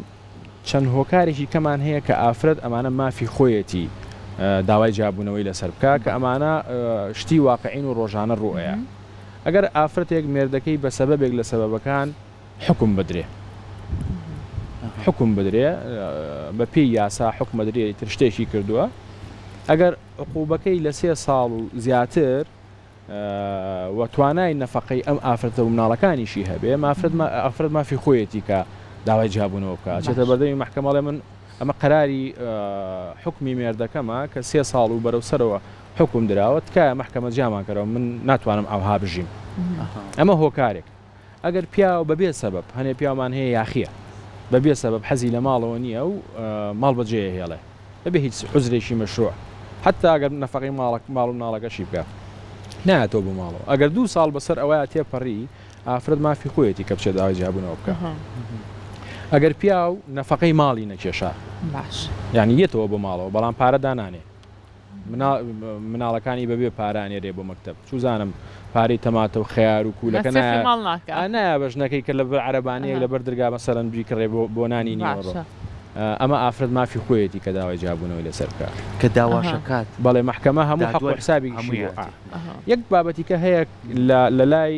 چەند هۆکارێکی کەمان هەیە کە ئافرەت ئەمانە مافی خۆیەتی داوای جیابوونەوەی لەسەر بکا کە ئەمانە شتی واقعین و ڕۆژانە ڕووئەیا. ئەگەر ئافرەتێک مێردەکەی بە سەبەبێک لە سەبەبەکان حوکم بدرێ حوکم بدرێ بە پێی یاسا حوکم ئەدرێ ئیتر شتێکی کردووە ئەگەر عقوبەکەی لە سێ ساڵ و زیاتر و توانای نەفەقەی ئەم ئافرەتە و مناڵەکانیشی هەبێ مافرەت ئافرەت مافی خۆیەتی کە داوای جیابوونەوە بکا ئەچێتە بەردەمی مەحکەمە ئەڵێ من ئەمە قەراری حوکمی مێردەکەمە کە سێ ساڵ و بەرەو سەرەوە حوکم دراوە تکایە مەحکەمە جیامان کەرەوە من ناتوانم ئاوها بژیم ئەمە هۆکارێک ئەگەر پیاو بەبێ سەبەب هەنێ پیاومان هەیە یاخیە بەبێ سەبەب حەزی لە ماڵەوە نییە و ماڵ بەجێ ئەهێڵێ بەبێ هیچ عوزرێکی مەشروع حەتا ئەگەر نەفەقەی ماڵە ماڵ و مناڵەکەشی بکا نایەتەوە بۆ ماڵەوە ئەگەر دوو ساڵ بەسەر ئەوەیا تێپەڕی ئافرەت مافی خۆیەتی کە بچێت داوای جیابوونەوە بکا ئەگەر پیاو نەفەقەی ماڵی نەکێشا باش یعنی یەتەوە بۆ ماڵەوە بەڵام پارە دانانێ مناڵەکانی بەبێ پارە ئەنێرێ بۆ مەکتەب چوزانم پارەی تەماتە و خەیار و کوولەکە مەسرەفی ماڵ ناکا. نایە بە ژنەکەی کە لەبەر عەرەبانەیەک لەبەر درگا مەسەلەن بیکڕێ بۆ بۆ نانی نیوەڕۆ باشە. ئەمە ئافرەت مافی خۆیەتی کە داوای جیابوونەوەی لەسەر بکا. کە داواشەکات بەڵێ مەحکەمە هەموو حەق و دادوەر حسابێکیشی بۆ هەموویەتی. یەک بابەتی کە هەیە لە لە لای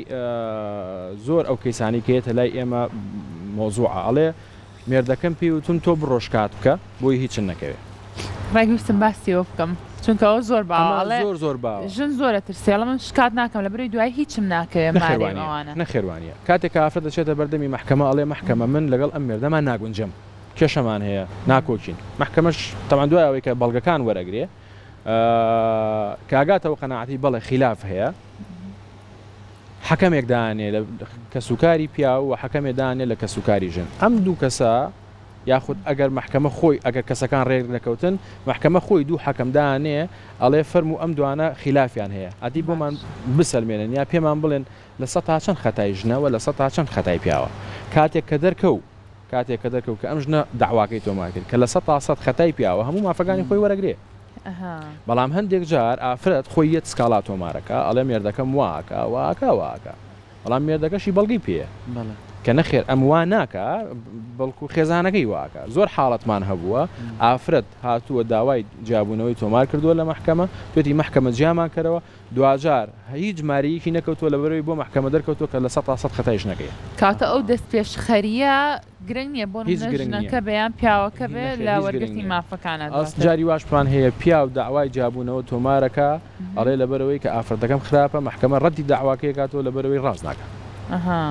زۆر ئەو کەیسانەی کە یەتە لای ئێمە مەوزوعە ئەڵێ مێردەکەم پێی وتم تۆ بڕۆ شکات بکە بۆی هیچت نەکەوێ. ڕێک ویستم باسی ئەوە بکەم چونکە ئەوە زۆر باوە ئەمە ئەڵێ زۆر زۆر باوە. ژن زۆر ئەترسێ ئەڵێ من شکات ناکەم لەبەرئەوەی دوایی هیچم ناکەوێ نەخێر مارەی وانیە ئەوانە. نەخێر وانیە کاتێک کە ئافرەت دەچێتە بەردەمی مەحکەمە ئەڵێ مەحکەمە من لەگەڵ ئەم مێردەما ناگونجێم کێشەمان هەیە ناکۆکین مەحکەمەش تەبعەن دوای ئەوەی کە بەڵگەکان وەرئەگرێ کە ئەگاتەوە قەناعەتی بەڵێ خیلاف هەیە حەکەمێک دانێ لە کەسوکاری پیاو و حەکەمێ دانێ لە کەسوکاری ژن ئەم دوو کەسە یاخود ئەگەر مەحکەمە خۆی ئەگەر کەسەکان ڕێک نەکەوتن مەحکەمە خۆی دوو حەکەم دانێ ئەڵێ فەرموو ئەم دوانە خیلافیان هەیە ئەدی بۆمان بسەلمێنن یا پێمان بڵێن لە سەتا چەند خەتای ژنە وە لە سەتا چەند خەتای پیاوە کاتێک کە دەرکەو کاتێک کە دەرکەوت کە ئەم ژنە دەعواکەی تۆمار کرد کە 100% خەتای پیاوە هەموو مافەکانی خۆی وەرەگرێ بەڵام هەندێک جار ئافرەت خۆی یەت سکاڵا تۆمارەکا ئەڵێ مێردەکەم وا ئەکا وا ئەکا وا ئەکا بەڵام مێردەکەشی بەڵگەی پێیە کە نەخێر ئەم وا ناکا بەڵکو خێزانەکەی وا ئەکا زۆر حاڵەتمان هەبووە ئافرەت هاتووە داوای جیابوونەوەی تۆمار کردووە لە مەحکەمە توێتی مەحکەمە جیامان کەرەوە دواجار هیچ مارەییەکی نەکەوتووە لەبەرئەوەی بۆ مەحکەمە دەرکەوتووە کە 100% خەتای ژنەکەیە. کەواتە ئەو دەستپێشخەرییە گرنگ نییە بۆ هیچ نمونە گرنگ نییە. ژنەکە بێ یان پیاوەکە بێ نەخێر لە هیچ گرنگ وەرگرتنی نییە. مافەکانا ئەس دواتر. جاری واشمان هەیە پیاو دەعوای جیابوونەوە تۆمارەکا ئەڵێ لەبەرئەوەی کە ئافرەتەکەم خراپە مەحکەمە ڕەدی دەعواکەی ئەکاتەوە لەبەرئەوەی ڕاست ناکا. ئەها.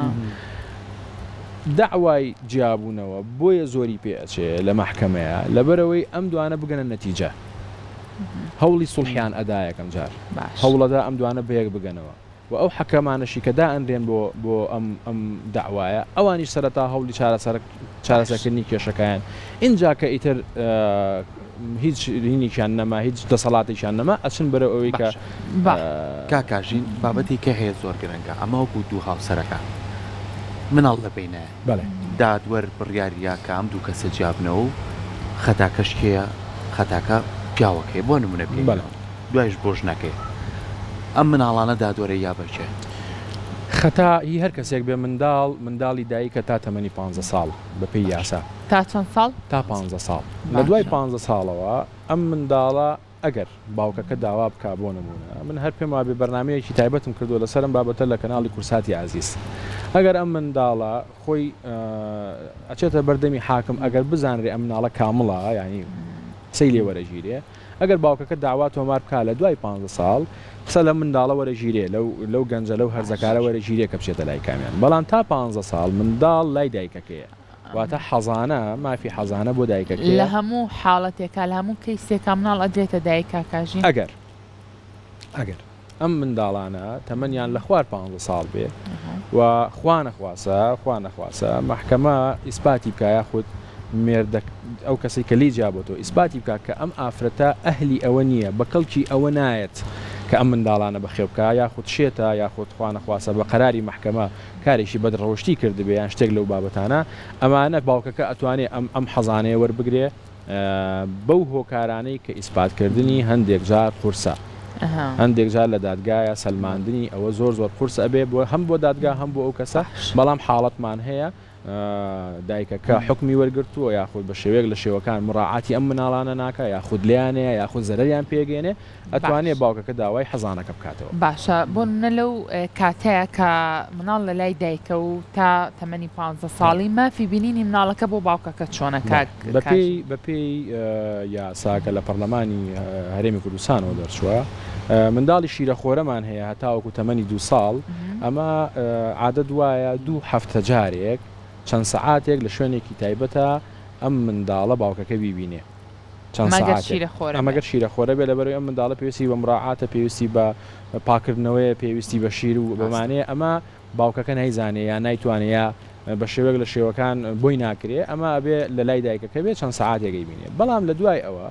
دەعوای جیابوونەوە بۆیە زۆری پێ ئەچێ لە مەحکەمەیا لەبەرئەوەی ئەم دوانە بگەنە نەتیجە. هەوڵی سوڵحیان ئەدا یەکەم جار باش. هەوڵەدا ئەم دوانە بەیەک بگەنەوە و ئەو حەکەمانەشی کە دائەنرێن بۆ بۆ ئەم ئەم دەعوایە ئەوانیش سەرەتا هەوڵی چارەسەر باش. چارەسەرکردنی کێشەکەیان ئینجا کە ئیتر هیچ هینێکیان نەما هیچ دەسەڵاتێکیان نەما ئەچن بەرەو ئەوەی کە باشە با. کاک ئاژین بابەتی کە هەیە زۆر گرنگە ئەمە وەکو دوو هاوسەرەکە مناڵ لە بەینایە بەڵێ. دادوەر بڕیاری یا کە ئەم دوو کەسە جیابنەوە و خەتاکەش کێیە خەتاکە پیاوەکەیە بۆ نمونە بەڵێ. پێینەوە دوایش بۆ ژنەکەی ئەم مناڵانە دادوەرە یا بە کێ؟ خەتا هی هەر کەسێک بێ منداڵ منداڵی دایکە تا تەمەنی پانزە ساڵ بە پێی یاسا. تا چەند ساڵ؟ تا پانزە ساڵ لە دوای باشە. پانزە ساڵەوە ئەم منداڵە ئەگەر باوکەکە داوا بکا بۆ نموونە من هەر پێم وابێ بەرنامەیەکی تایبەتم کردووە لەسەر ئەم بابەتە لە کەناڵی کورساتی ئازیز ئەگەر ئەم منداڵە خۆی ئەچێتە بەردەمی حاکم ئەگەر بزانرێ ئەم مناڵە کامڵە یانی قسەی لێ وەرەگیرێ ئەگەر باوکەکە داوا تۆمار بکا لە دوای 15 ساڵ قسە لەم منداڵە وەرەگیرێ لەو لەو گەنجە لەو هەرزەکارە وەرەگیرێ کە بچێتە لای کامیان بەڵام تا 15 ساڵ منداڵ لای دایکەکەیە. واتە حەزانە، مافی حەزانە بۆ دایکەکەیە. لە هەموو حاڵەتێکا، لە هەموو کەیسێکا مناڵ ئەدرێتە دایک کاک ئاژین؟ ئەگەر ئەگەر ئەم منداڵانە تەمەنیان لە خوار پانزە ساڵ بێ و خوا نەخواسە خوا نەخواسە مەحکەمە ئیسپاتی بکا یاخود مێردە ئەو کەسەی کە لێی جیابۆتەوە ئیسپاتی بکا کە ئەم ئافرەتە ئەهلی ئەوە نییە بە کەڵکی ئەوە نایەت کە ئەم منداڵانە بەخێو بکا یاخود شێتە یاخود خوا نەخواسە بە قەراری مەحکەمە کارێکی بەد ڕەوشتی کردبێ یان شتێک لەو بابەتانە ئەمانە باوکەکە ئەتوانێ ئەم ئەم حەزانەیە وەربگرێ بەو هۆکارانەی کە ئیسپات کردنی هەندێک جار قورسە هەندێک جار لە دادگایە سەلماندنی ئەوە زۆر زۆر قورس ئەبێ بۆ هەم بۆ دادگا هەم بۆ ئەو کەسە بەڵام حاڵەتمان هەیە دایکەکە حوکمی وەرگرتووە یاخود بە شێوەیەک لە شێوەکان مڕاعاتی ئەم مناڵانە ناکا یاخود لێیانەیە یاخود زەرەریان پێگەێنێ ئەتوانێ باوکەکە داوای حەزانەکە بکاتەوە. باشە بۆ نمونە لەو کاتەیا کە مناڵ لە لای دایکە و تا تەمەنی پانزە ساڵی مافی بینینی مناڵەکە بۆ باوکەکە چۆنە کاک کاژی؟ بەپێی یاسا کە لە پەڕلەمانی هەرێمی کوردستانەوە دەرچووە منداڵی شیرەخۆرەمان هەیە هەتاوەکو تەمەنی دوو ساڵ ئەمە عادەت وایە دوو هەفتە جارێک چەند سەعاتێک لە شوێنێکی تایبەتە ئەم منداڵە باوکەکە بیبینێ چەند مەگەر سەعاتێک شیرەخۆرە ئەمە بێ. گەر شیرەخۆرە بێ لەبەرئەوەی ئەم منداڵە پێویستی بە مراعاتە پێویستی بە پاکردنەوەیە پێویستی بە شیر و ڕاستە. بەمانەیە ئەمە باوکەکە نایزانێ یا نایتوانێ یا بە شێوەیەک لە شێوەکان بۆی ناکرێ ئەمە ئەبێ لە لای دایکەکە بێ چەند سەعاتێک ئەیبینێ بەڵام لە دوای ئەوە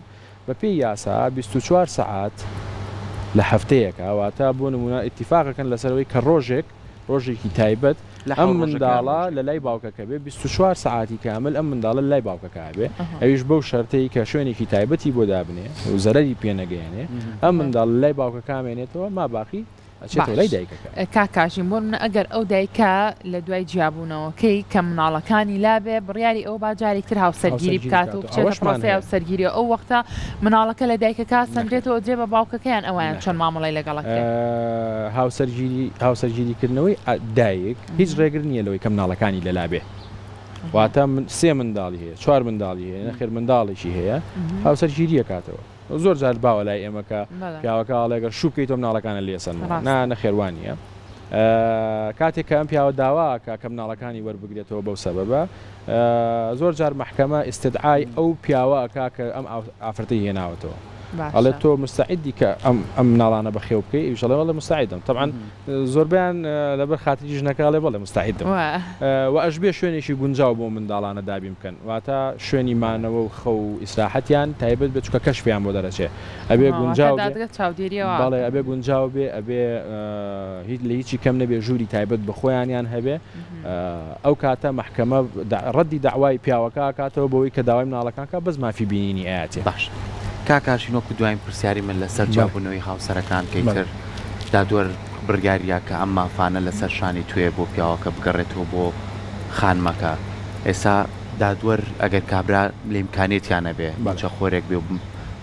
بە پێی یاسا 24 سەعات لە هەفتەیەکا واتە بۆ نموونە ئیتیفاق ئەکەن لەسەر ئەوەی کە ڕۆژێک ڕۆژێکی تایبەت لە ئەم حەوت ڕۆژەکە یان منداڵە ڕۆژێک. لە لای باوکەکە بێ 24 سەعاتی کامل ئەم منداڵە لە لای باوکەکە ئەبێ ئەویش بەو شەرتەی کە شوێنێکی تایبەتی بۆ دابنێ و زەرەری پێ نەگەیەنێ ئەم منداڵ لە لای باوکەکە ئەمێنێتەوە ما باقی ئەچێتەوە باش لای دایکەکە. کاک کاژین بۆ نمونە ئەگەر ئەو دایکە لە دوای جیابوونەوەکەی کە مناڵەکانی لابێ بڕیاری ئەوە با جارێک تر هاوسەرگیری هاوسەرگیری بکات و بکاتەوە بچێتە ئەوەشمان پرۆسەی هەیە. هاوسەرگیریەوە ئەو وەختە مناڵەکە لە دایکەکە نەخێر. سەندرێتەوە ئەدرێ بە باوکەکە یان ئەویان چۆن نەخێر. مامەڵەی لەگەڵ ئەکرێ؟ هاوسەرگیری هاوسەرگیری کردنەوەی دایک هیچ ڕێگر نییە لەوەی کە مناڵەکانی لەلا بێ واتە من سێ منداڵی هەیە چوار منداڵی هەیە نەخێر منداڵێکی هەیە هاوسەرگیری ئەکاتەوە زۆر جار باوە لای ئێمە کە پیاوەکە ئەڵێ گەر شوو بکەیتەوە مناڵەکانت لێ ئەسەنمەوە نا نەخێر وا نییە کاتێک کە ئەم پیاوە داوا ئەکا کە مناڵەکانی وەربگرێتەوە بەو سەبەبە زۆر جار مەحکەمە ئیستدعای ئەو پیاوە ئەکا کە ئەم ئافرەتەی هێناوەتەوە ئەڵێ تۆ مستعدی کە ئەم ئەم مناڵانە بەخێو بکەی ئەویش ئەڵێ بەڵێ مستعدم تەبعەن زۆربەیان لەبەر خاتری ژنەکە ئەڵێ بەڵێ مستعدم و ئەشبێ شوێنێکی گونجاو بۆ منداڵانە دابین بکەن واتە شوێنی مانەوە و خەو و ئیسراحەتیان تایبەت بێ چونکە کەشفیان بۆ دەرەچێ ئەبێ گونجاو بێ دادگە چاودێریەوە بەڵێ ئەبێ گونجاو بێ ئەبێ هیچ لە هیچی کەم نەبێ ژووری تایبەت بە خۆیانیان هەبێ ئەو کاتە مەحکەمە ڕەدی دەعوای پیاوەکە ئەکاتەوە بەوەی کە داوای مناڵەکان کا بەس مافی بینینی ئەیاتێ. باش کاک ئارشین وەکو دواین پرسیاری من لەسەر جیابوونەوەی هاوسەرەکان کە ئیتر دادوەر بڕیاریا کە ئەم مافانە لەسەر شانی توێ بۆ پیاوەکە بگەڕێتەوە بۆ خانمەکە ئێستا دادوەر ئەگەر کابرا لە ئیمکانیەتیا نەبێ موچە خۆرێک بێ و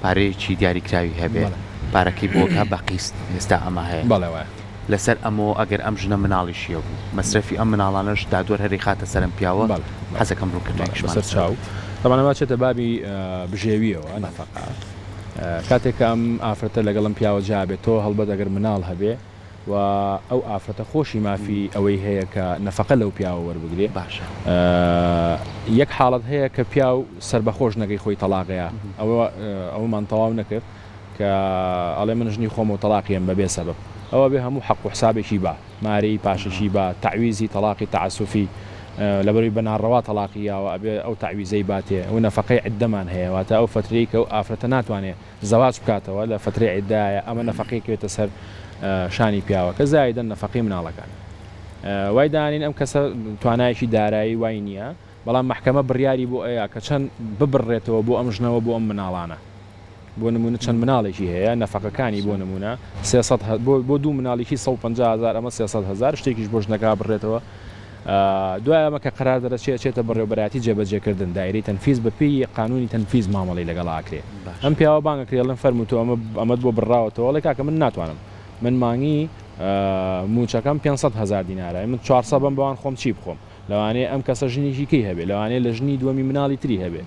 پارەیەکی دیاریکراوی هەبێ پارەکەی بۆ کا بە قیست ئێستا ئەمە هەیە. لەسەر ئەمەوە ئەگەر ئەم ژنە مناڵیشی هەبوو مەسرەفی ئەم مناڵانەش دادوەر هەر ئەیخاتە سەر ئەم پیاوە حەزەکەم ڕوونکردنەوەیەکیشمان بەسەر لەسەر چاو بێت. تەبعەن ئەمە ئەچێتە بابی بژێویەوە نەفەقە کاتێک کە ئەم ئافرەتە لەگەڵ ئەم پیاوە جیا بێتەوە هەڵبەت ئەگەر مناڵ هەبێ و ئەو ئافرەتە خۆشی مافی ئەوەی هەیە کە نەفەقە لەو پیاوە وەربگرێ باشە. یەک حاڵەت هەیە کە پیاو سەربەخۆ ژنەکەی خۆی تەڵاقەیە ئەوە ئەوەمان تەواو نەکرد کە ئەڵێ من ژنی خۆمە و تەڵاقی ئەم بەبێ سەبەب ئەوە بێ هەموو حەق و حسابێکی با مارەی پاشەکی با تەعویزی تەڵاقی تەعەسوفی لەبەروی بە ناڕەوا تەڵاقی یاوە ئەبێ ئەو تەعویزەی باتێ و نەفەقەی عیددەمان هەیە واتە ئەو فەترەی کە ئەو ئافرەتە ناتوانێ زەواج بکاتەوە لە فەترەی عیددایە ئەمە نەفەقەی کەوێتە سەر شانی پیاوەکە زایدەن نەفەقەی مناڵەکان وای دانین ئەم کەسە توانایەکی دارایی وای نییە بەڵام مەحکەمە بڕیاری بۆ ئەیا کە چەند ببڕێتەوە بۆ ئەم ژنەوە بۆ ئەم مناڵانە بۆ نموونە چەند مناڵێکی هەیە نەفەقەکانی بۆ نموونە 300 بۆ دوو مناڵیکی 150 هەزار ئەمە 300 هەزار شتێکیش بۆ ژنەکە بڕێتەوە دوای ئەمە کە قەرار دەرەچێ ئەچێتە بەڕێوەبەرایەتی جێبەجێکردن دایرەی تەنفیز بە پێی قانونی تەنفیز مامەڵەی لەگەڵ ئاکرێ ئەم پیاوە بانگ ئەکرێ ئەڵێن فەرموو تۆ ئەمە ئەمەت بۆ بڕاوەتەوە ئەڵێ کاکە من ناتوانم من مانگی مووچەکەم 500 هەزار دینارە من 400 بەم بەوان خۆم چی بخۆم لەوانەیە ئەم کەسە ژنێکی کەی هەبێ لەوانەیە لە ژنی دووەمی مناڵی تری هەبێ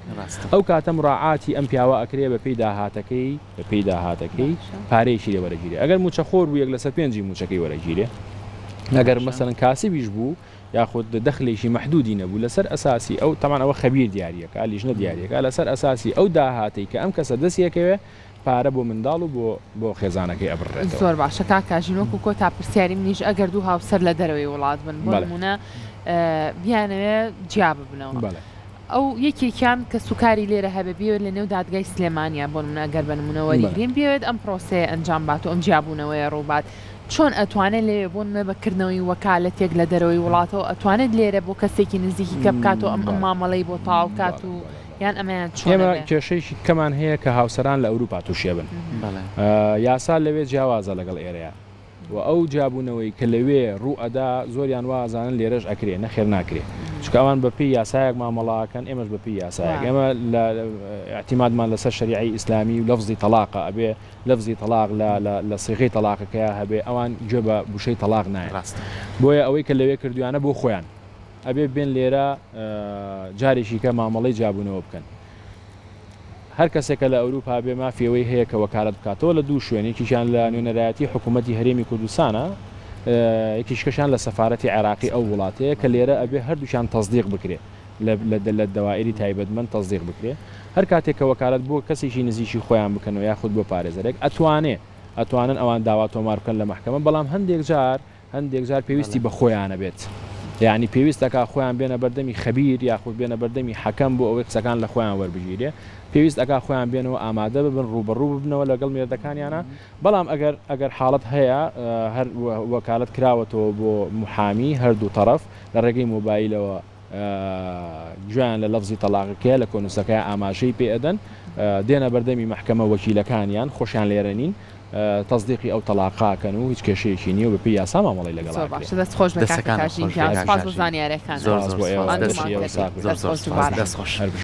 ئەو کاتە مراعاتی ئەم پیاوە ئەکرێ بە پێی داهاتەکەی بە پێی داهاتەکەی پارەیەکی لێ وەرەگیرێ ئەگەر مووچەخۆر بوو یەک لەسەر پێنجی مووچەکەی وەرەگیرێ ئەگەر مەسەلەن کاسبیش بوو یاخود دەخلێکی مەحدودی نەبوو لەسەر ئەساسی ئەو تەمان ئەوە خەبیر دیاریەکە لیژنە دیاریەکە لەسەر ئەساسی ئەو داهاتەی کە ئەم کەسە دەستیەکەوێ پارە بۆ منداڵ و بۆ بۆ خێزانەکەی ئەبڕرێتەوە. زۆر باشە کاک کاژین وەکو کۆتا پرسیاری منیش ئەگەر دوو هاوسەر لە دەرەوەی وڵات بن بۆ نمونە بیانەوێ جیا ببنەوە ئەو یەکێکیان کەسوکاری لێرە هەبێ بیەوێت لە نێو دادگای سلێمانیا بۆ نمونە ئەگەر بە نمونە وەریگرین بیەوێت ئەم پرۆسەیە ئەنجام بات و ئەم جیابوونەوەیە ڕووبات چۆن ئەتوانێت لەوێ بۆ نمونە بە کردنەوەی وەکالەتێک لە دەرەوەی وڵاتەوە ئەتوانێت لێرە بۆ کەسێکی نزیکی کە بکاتەوە ئەم ئەم مامەڵەی بۆ تەواو کات و یان ئەمەیان چۆن ئێمە ئەبێ؟ کێشەیەکی کەمان هەیە کە هاوسەران لە ئەوروپا تووشی ئەبن. یاسا لەوێ جیاوازە لەگەڵ ئێرەیا و ئەو جیابوونەوەی کە لەوێ ڕوو ئەدا زۆریان وا ئەزانن لێرەش ئەکرێ، نەخێر ناکرێ. چونکە ئەوان بە پێی یاسایەک مامەڵە ئەکەن ئێمەش بە پێی یاسایەک. ئێمە لە ئیعتیمادمان لەسەر شەریعەی ئیسلامی و لەفزی تەڵاقە ئەبێ لەفزی تەڵاق لە لە لە سیغەی تەڵاقەکەیا هەبێ ئەوان گوێ بە وشەی تەڵاق نایەن. بۆیە ئەوەی کە لەوێ کردوویانە بۆ خۆیان. ئەبێ بێن لێرە جارێکی کە مامەڵەی جیابوونەوە بکەن. هەر کەسێک کە لە ئەوروپا بێ مافی ئەوەی هەیە کە وەکالەت بکاتەوە لە دوو شوێن، یەکێکیان لە نوێنەرایەتی حکوومەتی هەرێمی کوردستانە، یەکێکیشکەشیان لە سەفارەتی عێراقی ئەو وڵاتەیە کە لێرە ئەبێ هەردووکیان تەسدیق بکرێ لە دەوائیری تایبەتمەند تەسدیق بکرێ. هەر کاتێک کە وەکالەت بۆ کەسێکی نزیکی خۆیان بکەنەوە یاخود بۆ پارێزەرێک ئەتوانێ ئەتوانن ئەوان داوا تۆمار بکەن لە مەحکەمە، بەڵام هەندێک جار هەندێک جار پێویستی بە خۆیانە بێت یانی پێویست ئەکا خۆیان بێنە بەردەمی خەبیر یاخود بێنە بەردەمی حەکەم بۆ ئەوەی قسەکان لە خۆیان وەربگیرێ پێویست ئەکا خۆیان بێنەوە ئامادە ببن ڕووبەڕوو ببنەوە لەگەڵ مێردەکانیانا بەڵام ئەگەر ئەگەر حاڵەت هەیە هەر وەکالەت کراوەتەوە بۆ محامی هەردوو تەڕەف لە ڕێگەی مۆبایلەوە گوێیان لە لەفزی تەڵاقەکەیە لە کۆنووسەکەیا ئاماژەی پێ ئەدەن دێنە بەردەمی مەحکەمە وەکیلەکانیان خۆشیان لێرە نین تەسدیقی ئەو تەڵاقە ئەکەن و هیچ کێشەیەکی نییە و بەپێی یاسا مامەڵەی لەگەڵ زۆر ئەکرێ. باشە دەست خۆش بێ کاکە دەستەکانت کاژین خۆش بێ گیان کاک سوپاس بۆ کاژین زانیاریەکانت زۆر سوپاس زۆر بۆ ئێوە سوپاس ماندوومان دەستی ئێوە کردی ساغ بێ. زۆر دەست زۆر خۆش سوپاس دووبارە. دەست خۆش. هەر بژی.